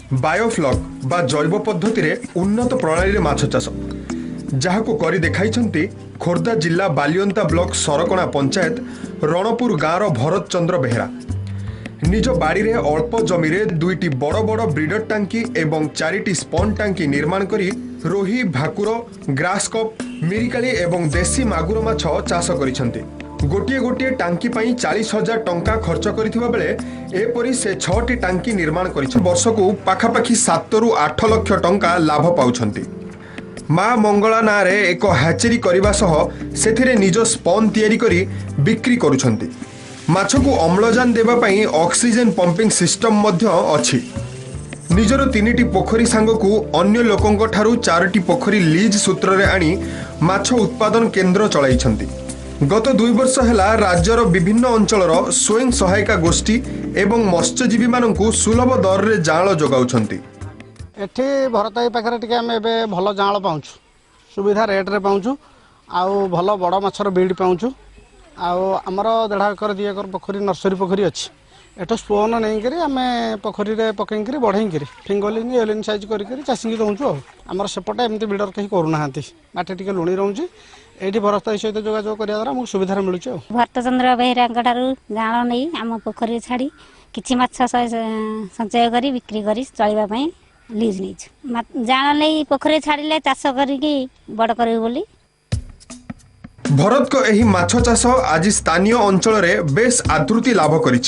Biofloc ବା ଜୈବ ପଦ୍ଧତିରେ ଉନ୍ନତ ପ୍ରଣାଳୀରେ ମାଛ ଚାଷ, ଯାହାକୁ କରି ଦେଖାଇଛନ୍ତି ଖୋର୍ଦ୍ଧା ଜିଲ୍ଲା ବାଲିଅନ୍ତା ବ୍ଲକ ସରକଣା ପଞ୍ଚାୟତ ରଣପୁର ଗାଁର ଭରତ ଚନ୍ଦ୍ର ବେହେରା। ନିଜ ବାଡ଼ିରେ ଅଳ୍ପ ଜମିରେ ଦୁଇଟି ବଡ଼ ବଡ଼ ବ୍ରିଡର ଟାଙ୍କି ଏବଂ ଚାରିଟି ସ୍ପନ୍ ଟାଙ୍କି ନିର୍ମାଣ କରି ରୋହି, ଭାକୁର, ଗ୍ରାସ୍ କପ୍, ମିରିକାଳି ଏବଂ ଦେଶୀ ମାଗୁର ମାଛ ଚାଷ କରିଛନ୍ତି। ଗୋଟିଏ ଗୋଟିଏ ଟାଙ୍କି ପାଇଁ 40,000 ଟଙ୍କା ଖର୍ଚ୍ଚ କରିଥିବା ବେଳେ ଏପରି ସେ 6ଟି ଟାଙ୍କି ନିର୍ମାଣ କରିଛନ୍ତି। ବର୍ଷକୁ ପାଖାପାଖି 7ରୁ 8 ଲକ୍ଷ ଟଙ୍କା ଲାଭ ପାଉଛନ୍ତି। ମା ମଙ୍ଗଳା ନାଁରେ ଏକ ହ୍ୟାଚେରୀ କରିବା ସହ ସେଥିରେ ନିଜ ସ୍ପନ୍ ତିଆରି କରି ବିକ୍ରି କରୁଛନ୍ତି। ମାଛକୁ ଅମ୍ଳଜାନ ଦେବା ପାଇଁ ଅକ୍ସିଜେନ୍ ପମ୍ପିଂ ସିଷ୍ଟମ ମଧ୍ୟ ଅଛି। ନିଜର 3ଟି ପୋଖରୀ ସାଙ୍ଗକୁ ଅନ୍ୟ ଲୋକଙ୍କ ଠାରୁ 4ଟି ପୋଖରୀ ଲିଜ୍ ସୂତ୍ରରେ ଆଣି ମାଛ ଉତ୍ପାଦନ କେନ୍ଦ୍ର ଚଳାଇଛନ୍ତି। ଗତ 2 ବର୍ଷ ହେଲା ରାଜ୍ୟର ବିଭିନ୍ନ ଅଞ୍ଚଳର ସ୍ୱୟଂ ସହାୟିକା ଗୋଷ୍ଠୀ ଏବଂ ମତ୍ସ୍ୟଜୀବୀମାନଙ୍କୁ ସୁଲଭ ଦରରେ ଜାଆଁଳ ଯୋଗାଉଛନ୍ତି। ଏଠି ଭରତ ଭାଇ ପାଖରେ ଟିକେ ଆମେ ଏବେ ଭଲ ଜାଆଁଳ ପାଉଛୁ, ସୁବିଧା ରେଟ୍ରେ ପାଉଛୁ, ଆଉ ଭଲ ବଡ଼ ମାଛର ବିଡ୍ ପାଉଛୁ। ଆଉ ଆମର 1.5 ଏକର 2 ଏକର ପୋଖରୀ, ନର୍ସରୀ ପୋଖରୀ ଅଛି। ଏଠୁ ସ୍ପୋନ୍ ନେଇକରି ଆମେ ପୋଖରୀରେ ପକେଇକିରି ବଢ଼େଇକିରି ଫିଙ୍ଗଲିନ୍ ଏଲିନ୍ ସାଇଜ୍ କରିକିରି ଚାଷୀକି ଦେଉଛୁ। ଆଉ ଆମର ସେପଟେ ଏମିତି ବିଡ଼ର କେହି କରୁନାହାନ୍ତି, ମାଟି ଟିକେ ଲୁଣି ରହୁଛି। ଏଇଠି ଭରତ ଭାଇ ସହିତ ଯୋଗାଯୋଗ କରିବା ଦ୍ୱାରା ଆମକୁ ସୁବିଧାରେ ମିଳୁଛି। ଆଉ ଭରତଚନ୍ଦ୍ର ବେହେରାଙ୍କ ଠାରୁ ଜାଆଁଳ ନେଇ ଆମ ପୋଖରୀରେ ଛାଡ଼ି କିଛି ମାଛ ସଞ୍ଚୟ କରି ବିକ୍ରି କରି ଚଳିବା ପାଇଁ ଲିଜ୍ ନେଇଛୁ। ଜାଆଁଳ ନେଇ ପୋଖରୀରେ ଛାଡ଼ିଲେ ଚାଷ କରିକି ବଡ଼ କରିବୁ ବୋଲି। ଭରତଙ୍କ ଏହି ମାଛ ଚାଷ ଆଜି ସ୍ଥାନୀୟ ଅଞ୍ଚଳରେ ବେଶ୍ ଆଦୃତି ଲାଭ କରିଛି।